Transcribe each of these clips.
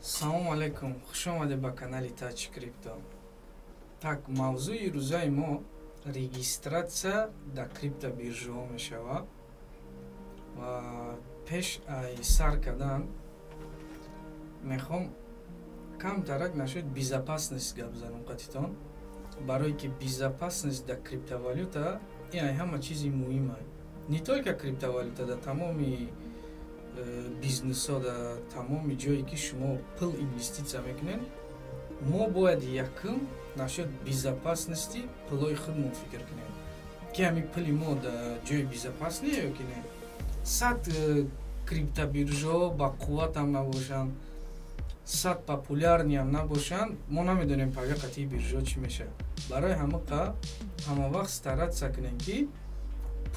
Салому алайкум, хуш омадед ба канали Тач Крипто. Так, мавзӯи рӯзаи мо регистрация дар криптобиржаҳо мешавад. Ва пеш ай сар кардан мехоҳам камтарак нашуд безопасность гап занам қатитон, барое ки безопасность дар криптовалюта ин ай ҳама чизи муҳимай. Не только криптовалюта, дар тамоми бизнесҳо, дар тамоми ҷое ки шумо пул инвеститсия мекунед, мо бояд якум насчет безопасности пулои худмон фикр кунем, ки ҳамин пули мо дар ҷои безопасный ё ки не. Сад криптобиржаҳо ба қувватам набошанд, сад популярный ам набошанд, мо намедонем, пага қатъии биржаҳо чӣ мешавад. Барои ҳамақа ҳама вақт стараться кунем, ки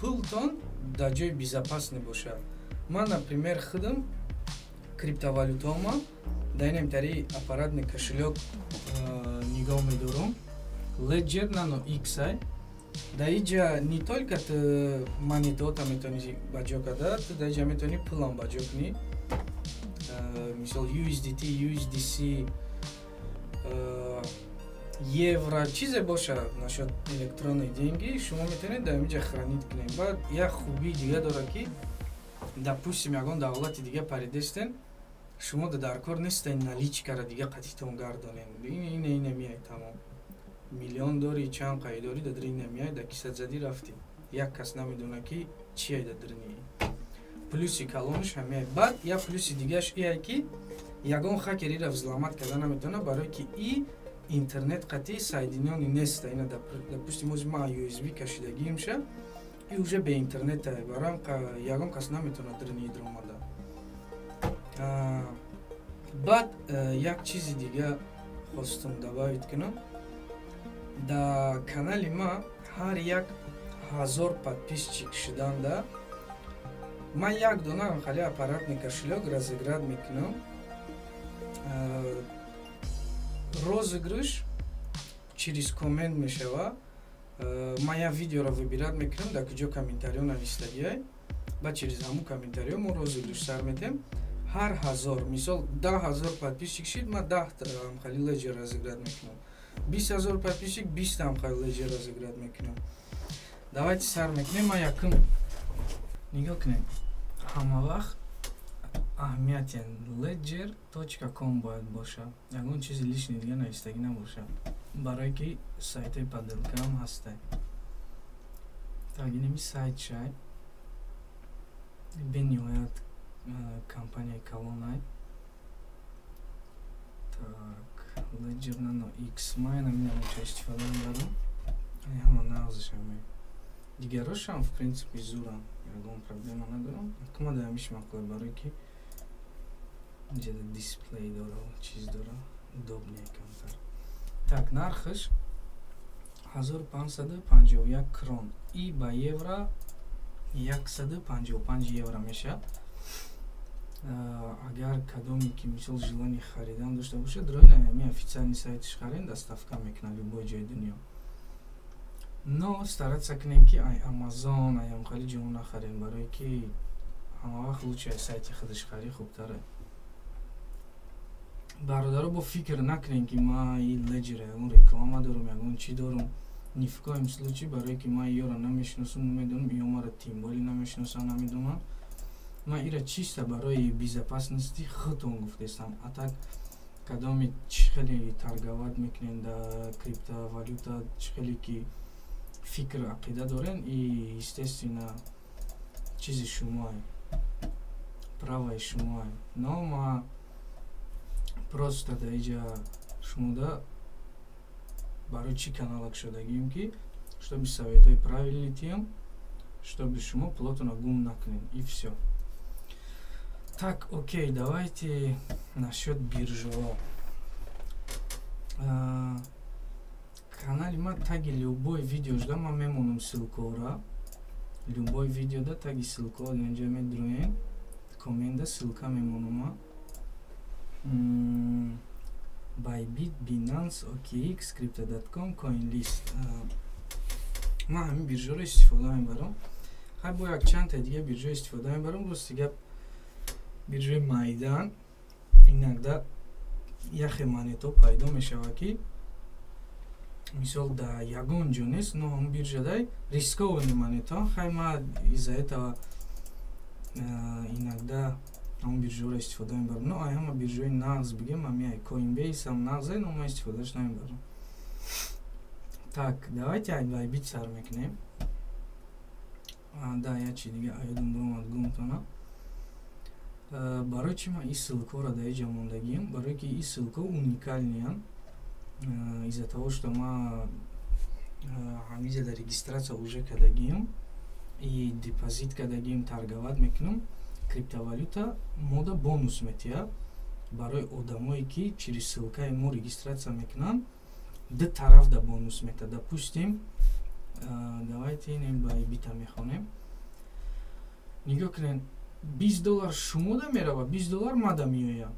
пултон дар ҷои безопасный бошад. Ман, например, худам криптовалютаома дар инамтари аппаратный кошелёк нигоҳ медорам, Ledger Nano X. Ай дар иҷа не только ту монетаота метавонӣ ба ҷо карда, ту дар иҷа метавонӣ пулам ба ҷо кунӣ, мисол, USDT, USDC, евро, чизе бошад насчет электронные деньги, шумо метавонед дар инҷа хранить кунед. Баъд як хубии дига дорад, ки, допустим, ягон давлати дига паридестен, шумо дар кор нестен наличка ра дига қатитон гардонен. Ина ина миай, тамом. Миллион дори, чанд қай дори, дар ина миай, дар кисат задӣ, рафтӣ, як кас намедона, ки чиай дар дирни. Плюси калонш ҳамиай. Баъд як плюси дигаш иай, ки ягон хакер ира взломать карда наметавона, барое ки и интернет қатъи соединённый неста. Ина, допустим, ози ма USB кашидагиимша, и уже бе интернета, бароям ягон кас наметавонад дрини идромада. Баъд як чизи дига хостум добавить кунам: дар канали ма ҳар 1000 подписчик шуданда ман як дона хали аппаратный кошелёк разыграть мекунам. Розыгрыш через коммент мешава. Ман як видеоро выбирать мекунам, дар куҷо комментариё навистагиай, баъд через ҳамун комментариё мо розыгрыш сар метем. Ҳар ҳазор, мисол, 10 000 подписчик шид, ман 10 хали Ledger разыграть мекунам, 20 000 подписчик, 20 хали Ledger разыграть мекунам. Давайте сар мекунем. Ман якум, нигоҳ кунем, ҳама вақт аҳамияти ledger.com бояд бошад, ягон чизи лишний дига навистагӣ набошад, барое ки сайтҳои подделка ам ҳастай. Так, инами сайт шай, бениҳоят компанияи калонай. Так, Ledger Nano X, ман инаминамоча истифода мебарам, ҳама нағзиш ҳаме. Дигарошам, в принципе, зурам, ягон проблема надорам. Акма да ҳамиш мақул, барое ки инҷа дисплей дора, чиз дора, удобнее камтар. Так, нархаш 1551 крон, и ба евро 155 евро мешавад. Агар кадоме ки, мисол, желание харидан дошта бошад, дроина ҳами официальный сайтиш харен, доставка мекунад любой ҷои дунё. Но стараться кунем, ки ай Амазон, ай ҳамхали ҷоҳо нахарем, барое ки ҳама вақт лучше ай сайти худаш харӣ хубтаре. Бародаро, бо фикр накунем, ки ма и Ledger ягон реклама дорам, ягон чӣ дорам. Ни в коем случае, барое ки ман ёро намешиносам, намедонам, ё маро тем более намешиносам, намедонам. Ман ира чисто барои безопасности худтон гуфтестам. А так кадоме чӣ хеле торговать мекунем дар криптовалюта, чӣ хеле ки фикр, ақида дорен, и, естественно, чизи шумоае, праваи шумоае. Но ма просто дар иҷа шумода барои чӣ каналак шудагием, ки чтобы советҳои правильный тиям, чтобы шумо пулотонро гум накунед, и всё. Так, окей, давайте насчет биржаҳо. Канали ма таги любой видеошда ман мемонам ссылка ора. Любой видеода таги ссылка о инҷа медроем, коммент да ссылка мемонама: Bybit, Binance, OKX, Crypto.com, CoinList. Ман ҳамин биржаро истифода мебарам. Хай, бо якчандта дига биржа истифода мебарам. Рости гап, биржаи майдан иногда Яхе монето пайдо мешавад, ки мисол да ягон ҷо нест, но ҳамн биржадай рискованный монето. Хай, ма из-за этого иногда ҳамн биржаҳоро истифода мебарам. Но ай ҳама биржаҳои нағз бигем, ами Coinbase ҳам нағзе, но ма истифодааш намебарам. Так, давайте ай Bybit сар мекунем. Да, як чи дига аёдам биромад гумтона. Барои чи ман ин ссылкаро дар иҷа мондагиам? Барое ки ин ссылка уникальныянд. Из-за того, что ма ҳамиза дар регистрация уже кардагиам и депозит кардагиам, торговать мекунам криптовалюта, мода бонус метиҳад. Барои одамое, ки через ссылкаи мо регистрация мекунанд, ду тараф да бонус метиҳад. Допустим, давайте инем Bybit а мехонем. Нигоҳ кунед, 20 доллар шумода мерава, 20 доллар мада меояд.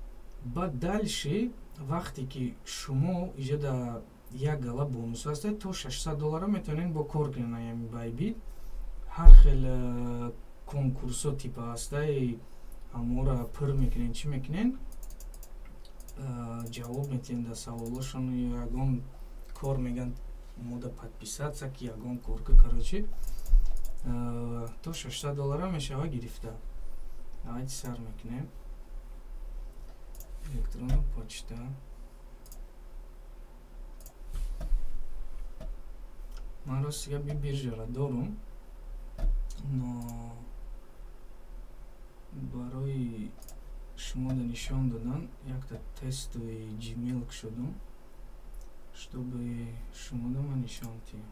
Баъд дальше, вақте ки шумо иҷа да як гала бонус ҳастед, то 600 доллара метавонед бо кор кунед. Аями Bybit ҳар хел конкурсо типа ҳастай, ҳамора пур мекунед, чӣ мекунед, ҷавоб метиҳед дар саволошон, ягон кор меган, мода подписаться ки ягон корка. Короче, то 600 доллара мешава гирифта. Давайте сар мекунем. Электронная почта. Ман рости гап биржара дорум, но барои шумода нишон додан якта тестовый Gmail кушодум, чтобы шумода ман нишон диҳам.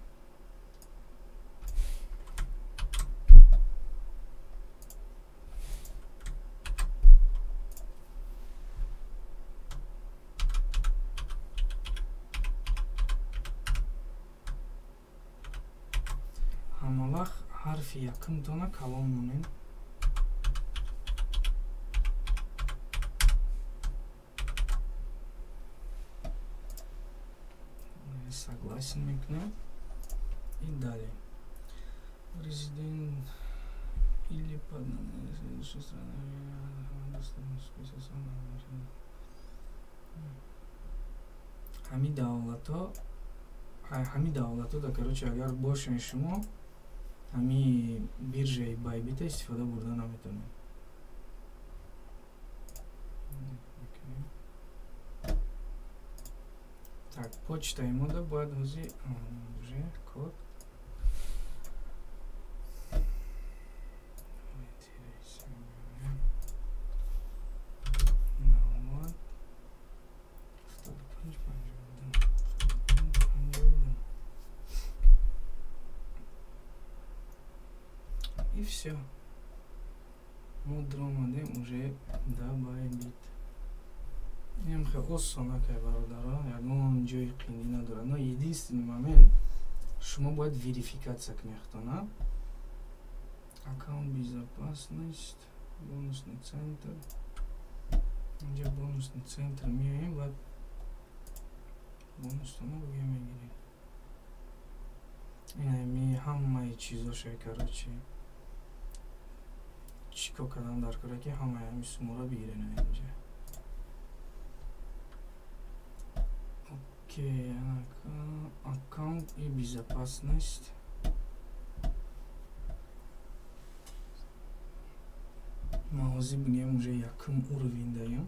Ҳама вақт ҳарфи якумтона калон монед. Согласен мекунем и далее. Резидент или под ҳамин давлатҳо, ҳамин давлатҳо да, короче, агар бошен, шумо ҳами биржаи Bybit а истифода бурда наметавонед. Так, почтаи мода бояд ҳозир уже код. И все, мо даромадем уже да Bybit. Инам хеле осон акай, бародаро, ягон ҷои қиндӣ надорад. Но единственный момент, шумо бояд верификация кунед худтона. Аккаунт, безопасность, бонусный центр. Инҷа бонусный центр меоем, баъд бонустона буге мегирем. Инами ҳамаи чизоша. Короче, чӣ кор кардан дар кора, ки ҳамаи ҳами суммаро бигирен инҷа? Окей, аккаунт и безопасность. Ма ҳозир бигем, уже якум уровень даем.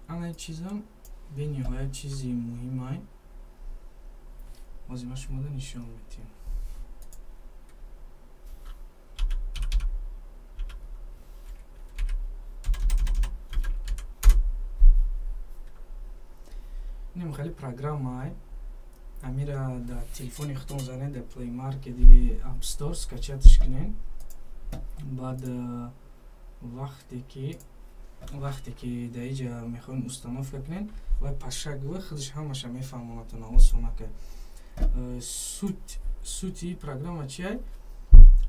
Ана чизам бениҳоят чизи муҳимай, ҳозир ма шумода нишон медиҳам. Инам хеле программай, амира дар телефони худтон занед, дар Play Market или App Store скачатиш кунед. Баъд вақте ки дар иҷа мехоҳем установка кунед, вай пошагово худаш ҳамаша мефаҳмонатона, осонака. Сути программа чиай?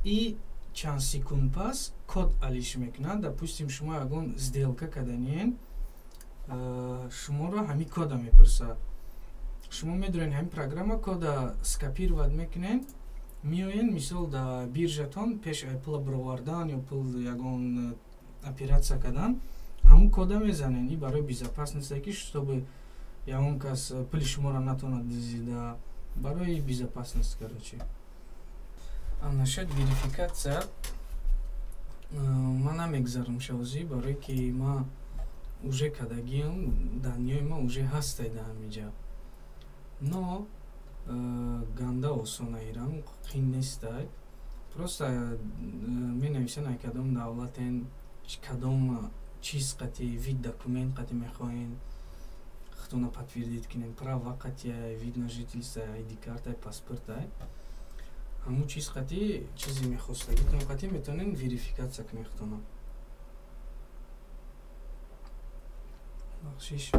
И чанд секунд пас код алиш мекунад. Допустим, шумо ягон сделка каданиен, шуморо ҳамин кода мепурсад. Шумо медонед, ҳамин программа кода скопировать мекунед, меоен, мисол, дар биржатон, пеш пула бировардан ё пул ягон операция кардан, ҳамун кода мезанен. И барои безопасности, ки чтобы ягон кас пули шуморо натонад дизида, барои безопасность, короче. А насчет верификация ман намегзарам шавзӣ, барое ки ма уже кадагиам, данные ма уже ҳастай да ҳамиҷа. Но ганда осона, ирам қин нестай. Просто менависен ай кадом давлатен, кадом чиз қати, вид документ қати мехоҳен худтона подтвердить кунем, права қати, вид на жительство, ID карта, паспортай, ҳамун чиз қати, чизи мехостагитон қати метавонен верификация кунем худтона. Бахшиш.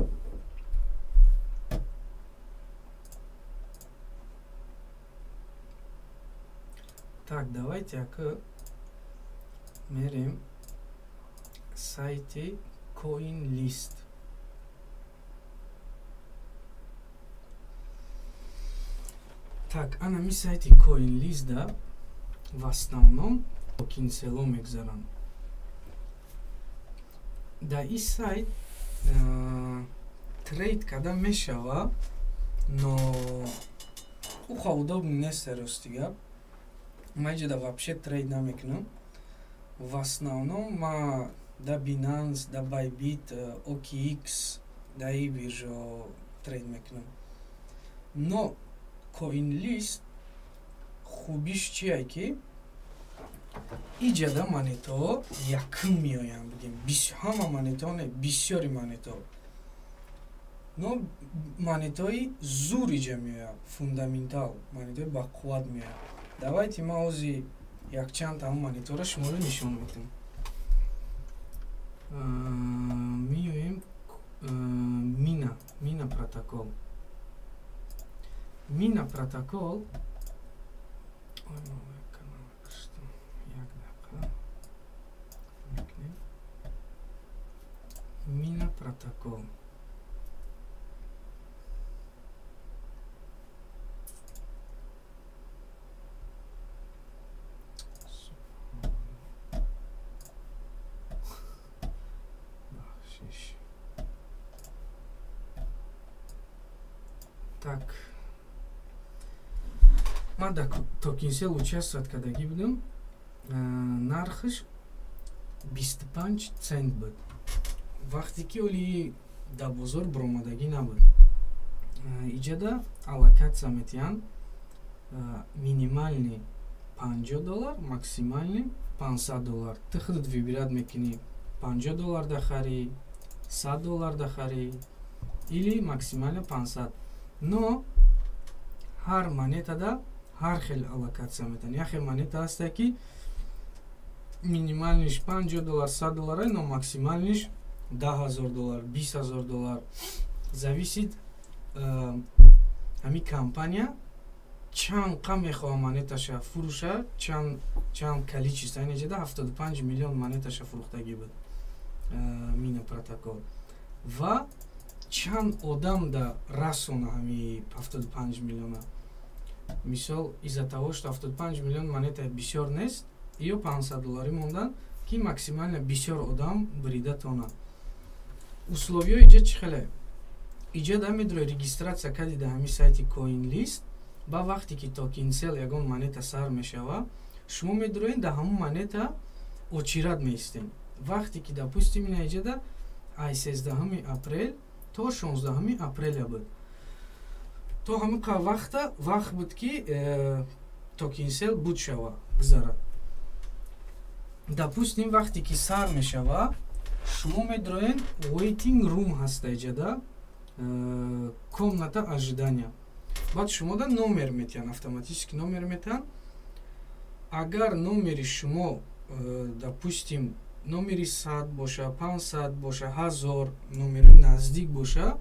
Так, давайте ака мерем сайти CoinList. Так, ана ми сайти CoinList да в основном token sale о мегзаранд. Да ин сайт трейд карда мешава, но уха удобный нест, рости гап. Ман иҷода вообще трейд намекунам. В основном ма да Binance, да Bybit, OKX, да и биржо трейд мекунам. Но CoinList хубиш чие, ки иҷада монетаҳо якум меоянд, бигем, ҳама монетаҳо не, бисёри монетаҳо, но монетаҳои зур иҷа меояд, фундаментал монетаҳои бақувват меояд. Давайте ма ҳози якчанд ҳамон монетаҳоро шуморо нишон медиҳам. Меоем Mina Protocol. Mina Protocol. Ой, як дақиқа мекунем. Mina Protocol. Бахшиш. Так, ман дар token sale участвовать кардагӣ будам, нархаш 25 цент буд, вақте ки оли дар бозор баромадагӣ набуд. Иҷада аллокация метиҳанд, минимальный 50 доллар, максимальный 500 доллар. Ту худат выбирать мекунӣ: 50 доллар да харӣ, 100 доллар да харӣ или максимально 500. Но ҳар монетада ҳар хел аллокация метавон. Як хел монета ҳаста, ки минимальный ш 50 доллар, 100 доллар, но максимальный ш 10 000 доллар, 20 000 доллар. Зависит, ҳамин компания чанд қа мехоҳа монеташа фурӯша, чанд количество. Инҷада 75 миллион монеташа фурӯхтагӣ буд Mina Protocol ва чанд одам да расона ҳами 75 миллиона. Мисол, из-за того что 75 миллион монета бисёр нест, ё 500 долларӣ мондан, ки максимально бисёр одам бирида тонад. Условия иҷа чӣ хеле? Иҷа да медрои, регистрация кардӣ да ҳамин сайти CoinList, ба вақте ки token sale ягон монета сар мешава, шумо медроед, да ҳамон монета очередь меистем. Вақте ки, допустим, ина иҷада ай 13 апрел то 16 апреля буд, то ҳамин вақта вақт буд, ки token sale буд шава, гузарад. Допустим, вақте ки сар мешава, шумо медроед, waiting room ҳаста иҷада, комната ожидания. Баъд шумода номер метиҳанд, автоматически номер метиҳанд. Агар номери шумо, допустим, номери 100 боша, 500 боша, 1000 номери наздик боша,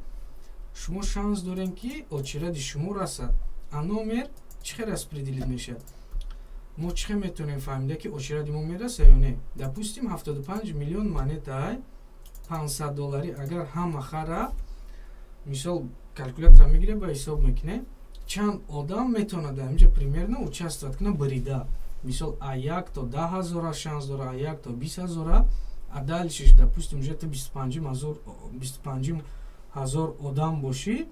шумо шанс дорем, ки очередь и шумо расад. А номер чӣ хел распределить мешавад? Мо чӣ хел метавонем фаҳмида, ки очередь и мо мераса ё не? Допустим, 75 миллион монетаи 500 долларӣ агар ҳама хара, мисол, калькулятора мегирем ба ҳисоб мекунем, чанд одам метавонад дар инҷа примерно участвовать кунад, бирида. Мисол, а як то 10 000-а шанс дора, а як то 20 000-а, А дальше, допустим, уже ты 25 ҳазор одам бошӣ,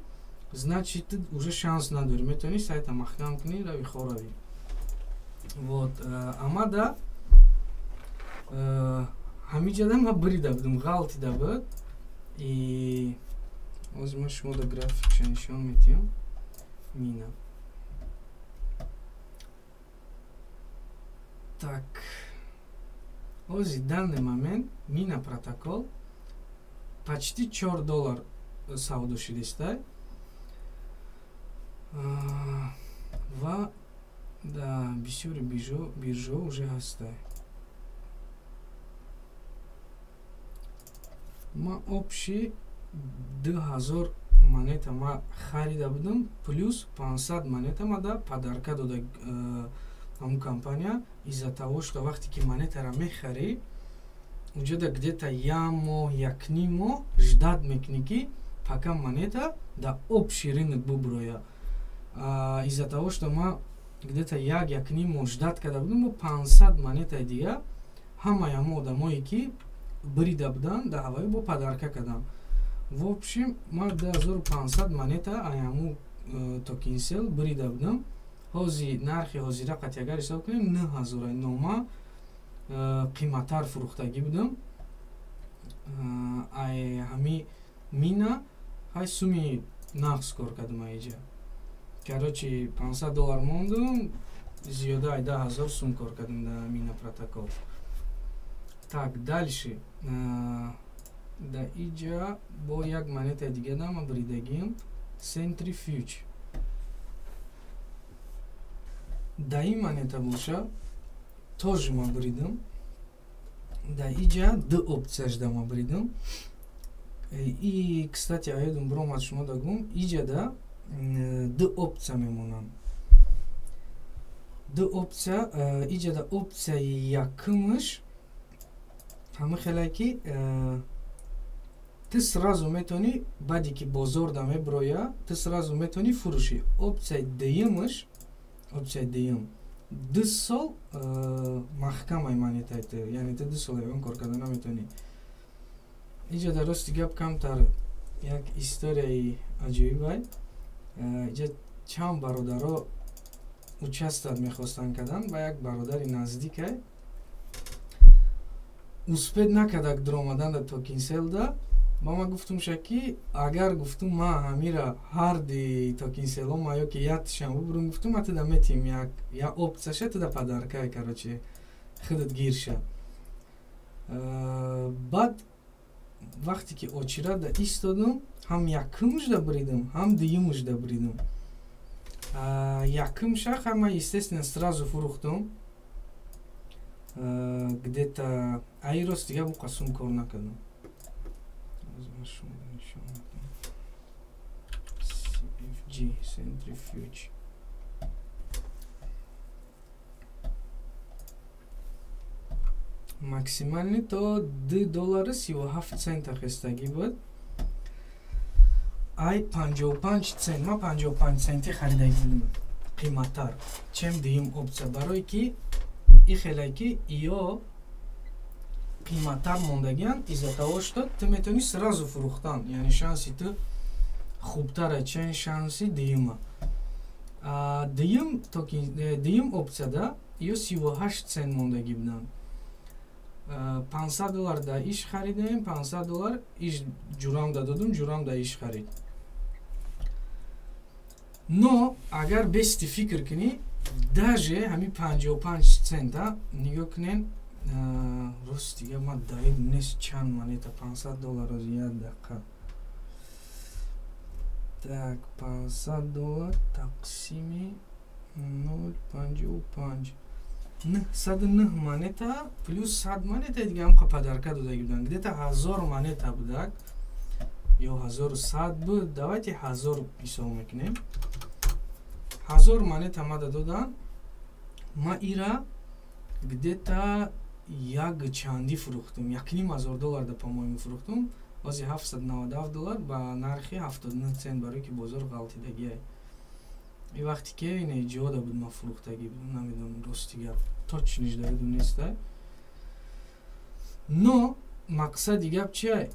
значит, ты уже шанс надорӣ, метавонӣ сайта маҳкам кунӣ, рави хоравӣ. Вот амада ҳамиҷада ма бирида будум, ғалтида буд. И ҳозир ман шумо да графикша нишон медиҳам. Мина, так, ҳозир данный момент Мина Протокол почти 4 доллар савдо шудистай ва да бисёри биржо уже ҳастай. Ма общий 2000 монета ма харида будам, плюс 500 монета ма да подарка дода ҳамун компания, из-за того что вақте ки монетаро мехарӣ, уҷода где-то як моҳ, якним моҳ ждать мекунӣ, ки пока монета да общий рынок буброя. Из-за того что ма где-то як, якним моҳ ждать карда будам, мо 500 монетаи дига ҳамаи ҳамо одамое ки бирида буданд, да ҳаваи бо подарка кардам. В общем, ма 2500 монета ай ҳаму токенсейл бирида будам. Ҳози нархи ҳозира қати агар ҳисоб кунем, 9000. Нома қиматтар фурӯхтагӣ будам ай ҳами Мина. Ҳай, суми нақс кор кардам аиҷа. Короче, 500 доллар мондум, зиёда ай 10 000 сум кор кардам да Мина Протокол. Так, дальше да иҷа бо як монетаи дига дама биридагим, Centrifuge. Да ин монета боша тоже ма буридам. Да иҷа ду опцияш да ма буридам. И кстати, аёдум биромад, шумо да гум, иҷа да ду опция мемонанд, ду опция. Иҷа да опцияи якумаш ҳама хеле ки ту сразу метавонӣ, баъде ки бозор да мебироя, ту сразу метавонӣ фурӯшӣ. Опцияи дуюмаш, опцияи дуюм, 2 сол маҳкамай монетаи ту, яъне ту 2 сол ягон кор карда наметавонӣ. Иҷа дар рости гап камтар як историяи аҷоибай. Иҷа чанд бародаро участвовать мехостанд кардан ба як бародари наздикай успеть накардак дуромадан да токенсейлда. Ба ма гуфтумша, ки агар, гуфтум, ма ҳамира ҳарди токенсейло ма ё ки яктишам бубурум, гуфтум, ма туда метиҳем як опцияша туда подаркай, короче, худат гирша. Баъд вақте ки очирада истодум, ҳам якумшда буридум, ҳам дуюмшда буридум. Якумша ҳама, естественно, сразу фурӯхтум где-то. Аи рост дига буқа сум кор накардам. Шумо CFG, Centrifuge, максимальный то 2 доллари 37 цента хестагӣ буд. Ай 55 цент ма 55 центи харидагӣ будам, қиматтар, чем дуюм опция, барое ки и хеле ки ё қиматтар мондагианд из-за того что ту метавонӣ сразу фурӯхтан, яъне шанси ту хубтара, чем шанси дуюма. Дуюм дуюм опцияда ё 38 цент мондагӣ буданд. 500 доллар да иш харидем, 500 доллар иш ҷурам да додум, ҷурам да иш харид. Но агар бести фикр кунӣ, даже ҳамин 55 цента нигоҳ кунен. Рост дига ма давид нест чанд монета 500 доллар. Як дақиқа. Так, 500 доллар тақсими 0,55, 909 монета, плюс 100 монета дига ҳамқа подарка додагӣ буданд. Где-то 1000 монета будак ё 1100 буд. Давайте 1000 ҳисоб мекунем. 1000 монета мада доданд, ма ира где-то як чандӣ фурӯхтум, 1500 доллар да, по-моему, фурӯхтум. Ози 797 доллар ба нархи 79 цент, барое ки бозор ғалтидагиай. И вақте ки ина иҷода буд, ма фурӯхтагӣ будам, намедонам, рости гап, точно ш давидум нестай. Но Мақсади гап чия?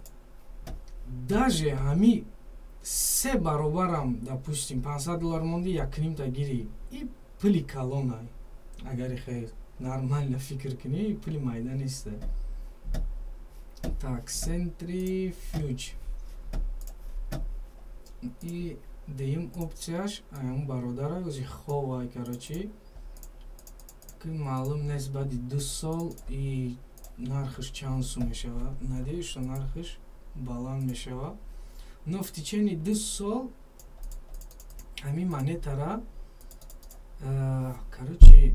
Даже ҳами се баробарам, допустим, 500 доллар монди, якнимта гирӣ, и пули калонай. Агари хел нормально фикр кунӣ, пули майда неста. Так, Centrifuge и дуюм опцияш аям бародара ози ховай, короче, ки маълум нест, баъди 2 сол и нархаш чанд сум мешавад. Надеюсь, что нархаш баланд мешавад, но в течение 2 сол ҳамин монетара, короче,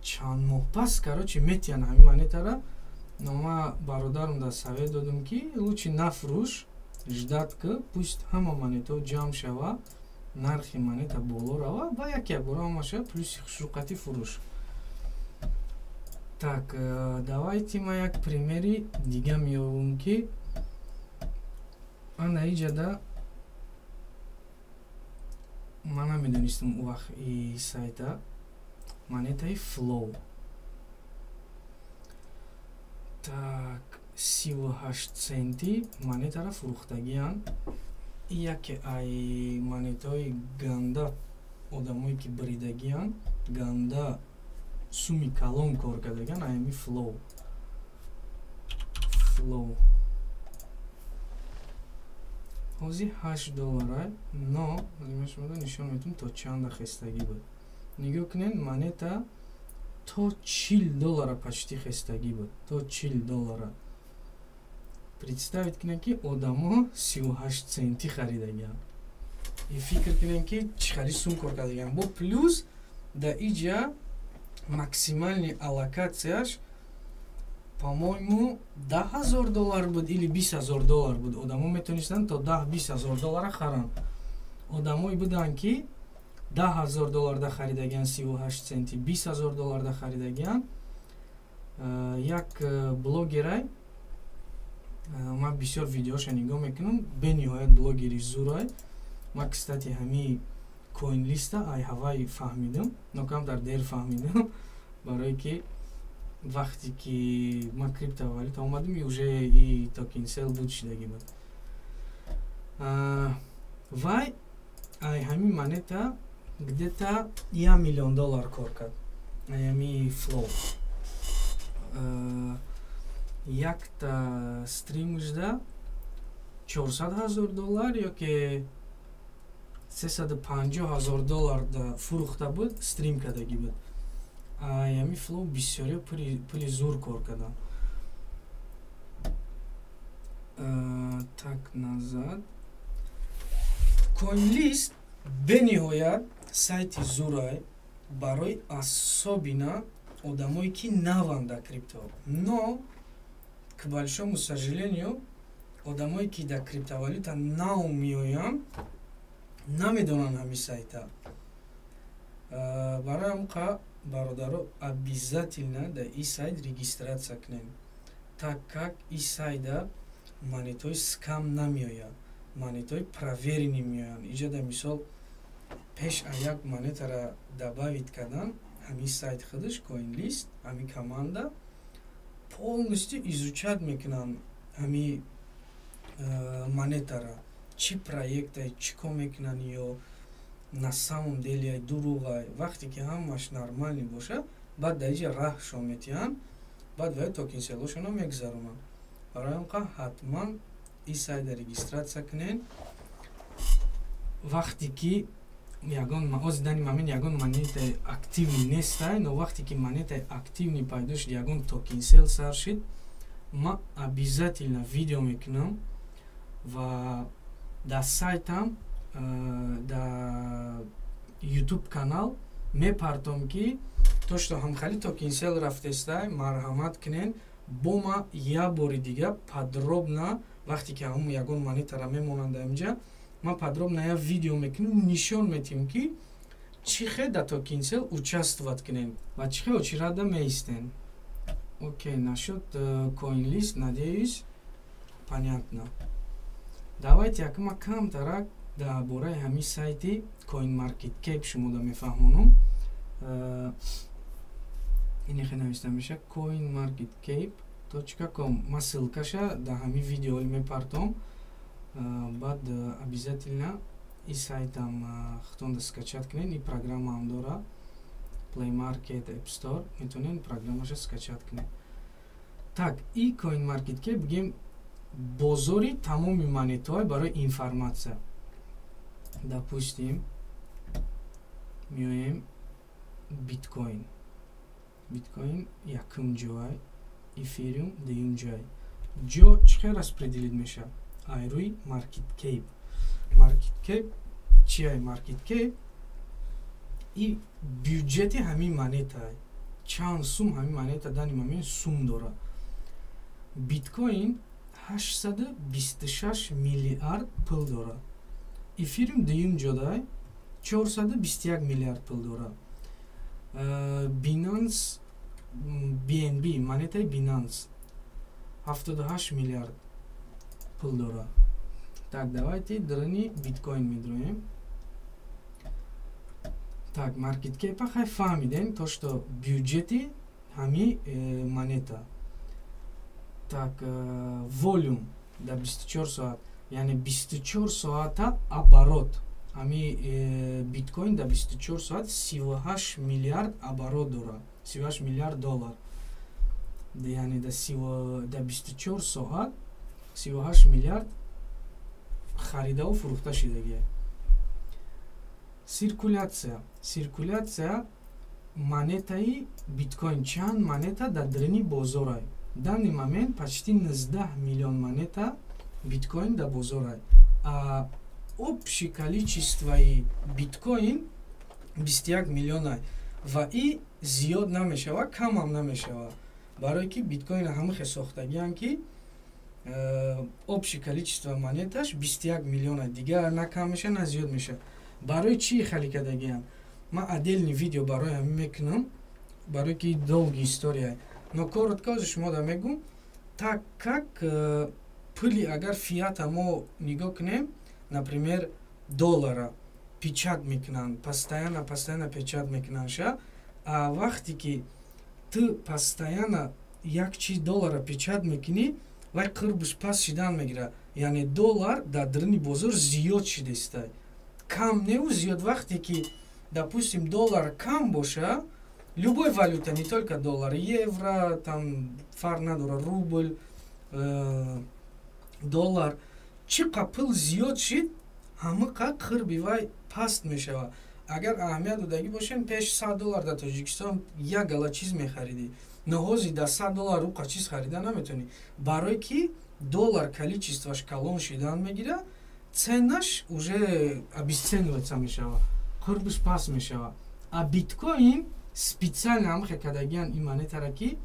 чанд моҳ пас, короче, метиҳанд ҳамин монетара. Но ма бародарам да совет додам, ки лучше нафрӯш, ждать ки пусть ҳама монетаҳо ҷамъ шава, нархи монета боло рава ва як якбора ҳамаша плюси хушруқати фурӯш. Так, давайте ма як примери дига меёвам, ки ана иҷада ман намедонистам у вақт и сайта, монетаи Flow. Так, 38 центи монетара фурӯхтагиянд. Яке ай монетаҳои ганда одамое ки бридагиянд, ганда суми калон кор кардагиянд аями Flow. Flow ҳозир 8 доллара, но шумода нишон медиҳам, то чанда хестагӣ буд. Нигоҳ кунед, монета то 40 доллара почти хестагӣ буд, то 40 доллара. Представить кунед, ки одамо 38 центи харидагиянд, и фикр кунед, ки чӣ хали сум кор кардагиянд. Бо плюс да иҷа максимальный аллокацияш, по-моему, 10 000 доллар буд или 20 000 доллар буд. Одамо метонистанд то 10-20 ҳазор доллара харанд. Одамое буданд, ки 10 000 долларда харидагиянд 38 центи, 20 000 долларда харидагиянд. Як блогерай, ман бисёр видеоша нигоҳ мекунам, бениҳоят блогери зурай. Ман, кстати, ҳами CoinList а ай ҳавай фаҳмидам, но камтар дер фаҳмидам, барое ки вақте ки ман криптовалюта омадам, и уже и token sale буд, шидагӣ буд. Вай ай ҳамин монета где-то 1 миллион доллар кор кард. Ай ҳами Flow якта стримшда 400 000 доллар ёки 350 000 доллар фурӯхта буд, стрим кардагӣ буд. Ами Flow бисёриё пули зур кор карданд. Так, назад. CoinList бениҳоят сайти зурай барои особенно одамое, ки наванд дар крипто. Но, к большому сожалению, одамое, ки дар криптовалюта нав меоянд, намедонанд ҳамин сайта. Барои ҳамқа, бародаро, обязательно дар ин сайт регистрация кунем, так как ин сайта монетаҳои скам намеояд, монетаҳои проверенный меоянд. Иҷода, мисол, пеш а як монетара добавить кардан, ҳамин сайт худаш, CoinList, ҳамин команда полностью изучать мекунанд ҳамин монетара, чӣ проектай, чӣ кор мекунанд ё на самом деле дуруғай. Вақте ки ҳамаш нормальный бошад, баъд дар иҷа раҳшон метиҳанд, баъд вай token sale ошонро мегузаронанд. Барои ҳамқа ҳатман ин сайта регистрация кунед. Вақте ки ягон ози дани мамин ягон монетаи активный нестай, но вақте ки монетаи активный пайдо шуд, ягон token sale сар шид, ма обязательно видео мекунам ва дар сайтам, дар YouTube канал мепартом, ки то что ҳамхали token sale рафтестай, марҳамат кунен. Бо ма як бори дига подробно, вақте ки ҳамун ягон монетара мемонанд инҷа, ман подробно як видео мекунем, нишон метиҳем, ки чӣ хел дар token sale участвовать кунем ва чӣ хел очередь да меистем. Окей, насчет CoinList, надеюсь, понятно. Давайте якма камтарак дар бораи ҳамин сайти CoinMarketCap шумода мефаҳмонам. Ини хел нависта мешавад CoinMarketCap. .com. Ма ссылкаша дар ҳамин видео мепартом. Баъд обязательно и сайтам худтонда скачать кунед. И программаам дора, Play Market, App Store, метавонед программаша скачать кунед. Так, и Coin Market Cap, бигем, бозори тамоми монетаҳои. Барои информация, допустим, меоем биткоин. Биткоин якум ҷой, эфириум дуюм ҷой. Ҷо чӣ хел распределить мешавад? Ай рӯи market cap. Market cap чия? Market cap и бюҷети ҳамин монета, чанд сум ҳамин монета данный момент сум дорад. Биткоин 826 миллиард пул дорад, эфириум дуюм ҷодай, 421 миллиард пул дорад. Binance, BNB, монетаи Binance 78 миллиард пул дорад. Так, давайте даруни биткоин медроем. Так, market cap хай фаҳмидем, то что бюҷети ҳами монета. Так, volume дар 24 соат, яъне 24 соата оборот ҳами биткоин дар 24 соат 38 миллиард оборот дорад, 38 миллиард доллар, яъне дар 24 соат 38 миллиард харидаву фурӯхта шидагия. Циркуляция. Циркуляция монетаи биткоин, чанд монета дар даруни бозорай. Данный момент почти 19 миллион монета биткоин дар бозорай, а общий количествои биткоин 21 миллионай ва и зиёд намешава, камам намешава, барое ки биткоина ҳамахе сохтагианд, ки общий количество монеташ 21 миллиона, дигар на кам меша, на зиёд меша. Барои чӣ хали кардагиам, ман отдельный видео барои ҳамин мекунам, барое ки долгий история, но коротко ози шумо да мегӯм. Так как пули, агар фиата мо нигоҳ кунем, например, доллара печать мекунанд постоянно, постоянно печать мекунанд ша. А вақте ки ту постоянно як чиз доллара печать мекунӣ, вай қурбуш паст шидан мегирад, яъне доллар дар даруни бозор зиёд шидестай, кам неу зиёд. Вақте ки, допустим, доллар кам боша, любой валюта, не только доллар, евро там фарқ надора, рубль, доллар, чӣ қа пул зиёд шид, ҳамақа қурби вай паст мешавад. Агар аҳамият додагӣ бошем, пеш 100 доллар дар Тоҷикистон як гала чиз мехаридӣ, но ҳозир дар 100 доллар уқа чиз харида наметавонӣ, барое ки доллар количествоаш калон шидан мегирад, ценаш уже обесцениваться мешавад, қурбиш паст мешавад. А биткоин специально ҳамахе кардагиян ин монетара, ки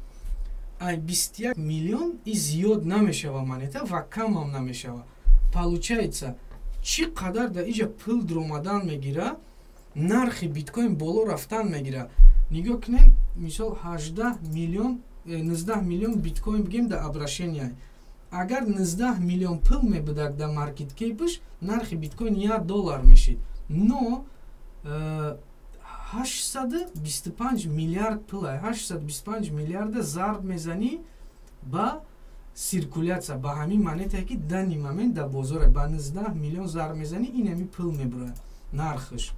ай 21 миллион и зиёд намешава монета ва камам намешава. Получается, чӣ қадар дар иҷа пул дуромадан мегира, нархи биткоин боло рафтан мегира. Нигоҳ кунед, мисол, 18 миллион, 19 миллион биткоин, бигем, дар обращения. Агар 19 миллион пул мебудак дар market cap ш, нархи биткоин 1 доллар мешид, но 825 миллиард пул, 825 миллиарда зарб мезанӣ ба циркуляция, ба ҳамин монетае, ки данный момент дар бозоре, ба 19 миллион зарб мезанӣ, ин ҳамин пул мебурад нархш.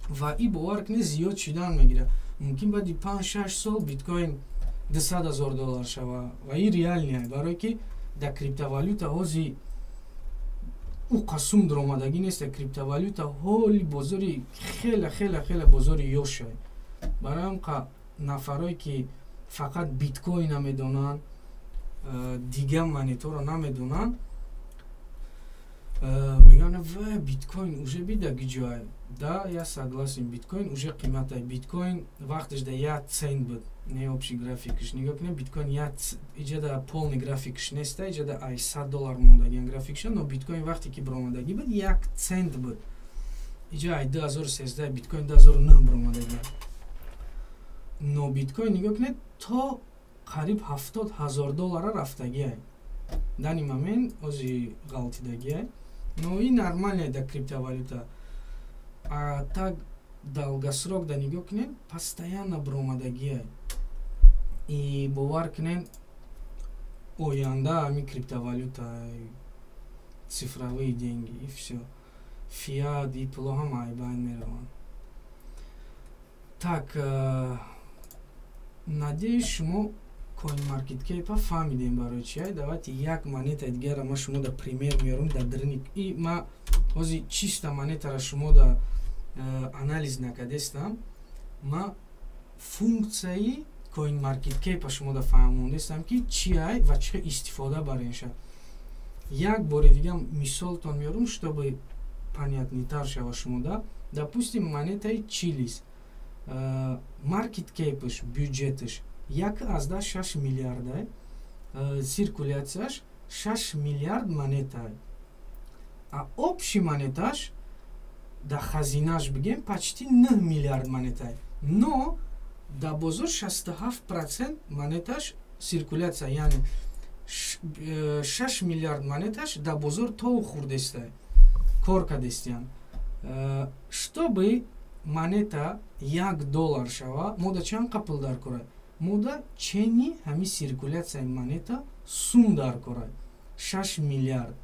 Ва и бовар кунед, зиёд шидан мегирад. Мумкин баъди 5-6 сол биткоин 200 000 доллар шава ва ин реальный, барое ки дар криптовалюта ҳози ӯ қасум дуромадагӣ нест. Криптовалюта ҳоли бозори хеле, хеле, хеле бозори ёшай. Барои ҳам нафарое, ки фақат биткоина медонанд, дигар монеторо намедонанд, мегӯянд: «Ва биткоин уже бидаги ҷой». Да, я согласен, биткоин уже қиматай. Биткоин вақташ да 1 цент буд. Не, общий графикаш нигоҳ кунед, биткоин як иҷада полный графикаш неста, иҷада ай 100 доллар мондагиан графикша, но биткоин вақте ки биромадагӣ буд, 1 цент буд. Иҷа ай 2013, биткоин 2009 биромадагиан, но биткоин, нигоҳ кунед, то қариб 70 000 доллара рафтагиай. Данный момент ози ғалтидагиай, но и нормальная да криптовалюта. А так долгосрок да нигоҳ кунед, постоянно биромадагиай. И бовар кунед. Оянда ҳами криптовалюта, цифровые деньги, и всё. Фиат и пуло ҳама айбайн мераванд. Так, надеюсь, шумо CoinMarketCap фаҳмидем, барои чи. Давайте як монетаи дигара ма шумо да пример меорам. Дар дрини и ма ҳози чиста монетара шумо да анализ накардестам, ма функсияи CoinMarketCap шумо да фаҳмондестам, ки чиай ва чӣ истифода баренша. Як бори дига мисолтон меорам, чтобы понятный тар шава шумо да. Допустим, монетаи Чилис, market cap ш, бюҷетш 1,6 миллиарда, циркуляцияш 6 миллиард монета, а общий монеташ дар хазинаш, бигем, почти 9 миллиард монета, но дар бозор 67% монеташ циркуляция, яъне 6 миллиард монеташ дар бозор тов хурдеста, кор кардестиян. Чтобы монета 1 доллар шава, мода чанд қа пул дар кора? Мода чени ҳами циркуляцияи монета сум дар кора, 6 миллиард.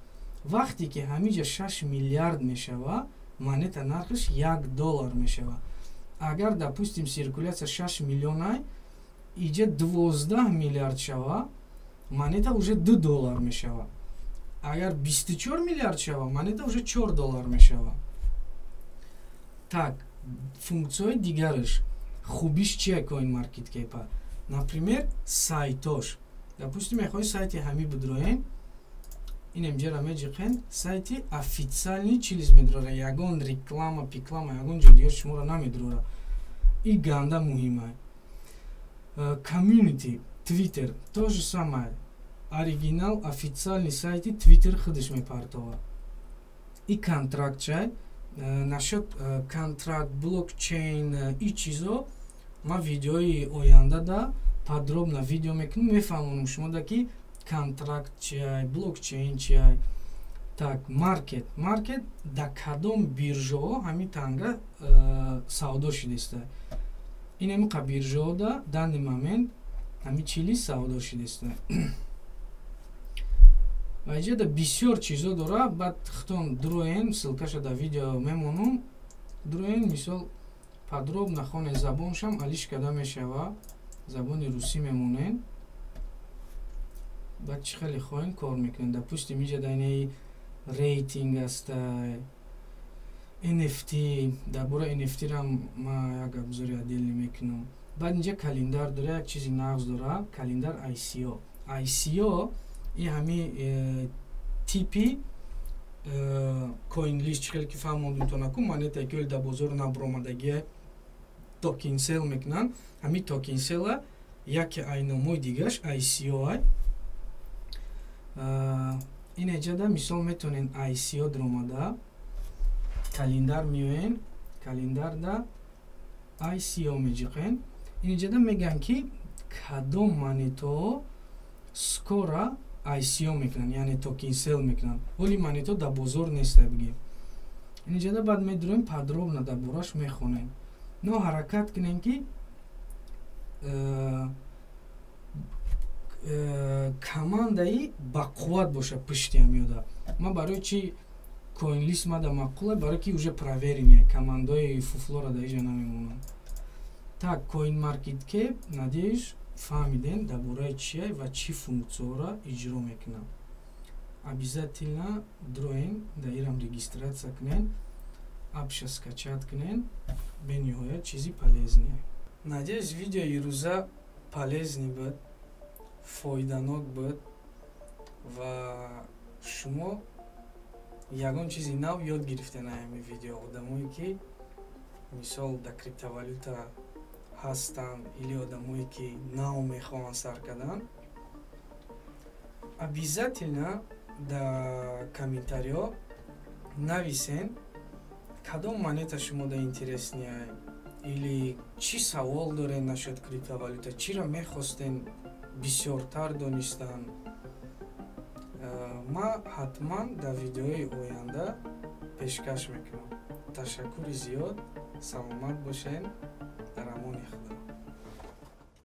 Вақте ки ҳамиҷа 6 миллиард мешава, монета нархаш 1 доллар мешава. Агар, допустим, циркуляция 6 миллионай, иҷа 12 миллиард шава, монета уже 2 доллар мешава. Агар 24 миллиард шава, монета уже 4 доллар мешава. Так, функсияҳои дигараш, хубиш чия CoinMarketCap? Например, сайтош. Допустим, мехоҳи сайти ҳами бидроен, инемҷара меҷиқен, сайти официальный Чилис медрора, ягон реклама пиклама, ягон ҷо дигар шуморо намедрора. И ганда муҳима. Комьюнити, Твиттер, то же самое, оригинал, официальный сайти Твиттер худаш мепартова. И контракт чай. Насчет контракт, блокчейн и чизо ма видеои оянда да подробно видео мекунем, мефаҳмонам шумо да, ки контракт чиай, блокчейн чиай. Так, маркет. Маркет да кадом биржаҳо ҳамин танга савдо шудеста. Ин ҳамиқа биржаҳо да данный момент ҳамин чили савдо шудеста. Ва иҷода бисёр чизо дора. Баъд худтон дуроен, ссылка ша дар видео мемонам, дуроен, мисол, подробно хонен. Забоншам алиш карда мешава, забони русӣ мемонен, баъд чӣ хеле хоҳем кор мекунем. Допустим, иҷа даинаи рейтинг аста, NFT. Дар бораи NFT-рам ма як обзор и отдельный мекунам. Баъд инҷа календар дора, як чизи нағз дора, календар ICO. ICO и ҳами типи CoinList, чӣ хеле ки фаҳмондумтон, аку монетае ки дар бозор набуромадагие, token sale мекунанд. Ҳами token sale а яке айномои дигаш ICO ай. Ин эҷада, мисол, метавонед ICO даромада, календар меоен, календарда ICO меҷиқен. Ин иҷада мегӯянд, ки кадом монетаҳо скоро ICO мекунанд, яъне token sale мекунанд. Ҳоли монетаҳо дар бозор неста, бигем. Ин иҷада баъд медуроем, подробно дар бораш мехонем. Но ҳаракат кунем, ки командаи бақувват боша пушти ҳамёда. Ман барои чи CoinList мада маъқула? Барое ки уже проверенный, командаи фуфлора дар иҷа намемонанд. Так, CoinMarketCap, надеюсь, фаҳмидем, дар бораи чия ва чӣ функсияҳоро иҷро мекунам. Обязательно дроен, дар ирам регистрация кунен, app ша скачать кунен, бениҳоят чизи полезный. Надеюсь, видеои ирӯза полезный буд, фоиданок буд ва шумо ягон чизи нав ёд гирифтен ҳами видео. Одамое ки, мисол, дар криптовалюта ҳастанд или одамое ки нав мехоҳанд сар кардан, обязательно дар комментариҳо нависен, кадом монета шумо да интересный или чӣ савол дорен насчет криптовалюта, чиро мехостен бисёртар донистан. Ман ҳатман дар видеои оянда пешкаш мекунам. Ташаккури зиёд, саломат бошен, дар амони Худо.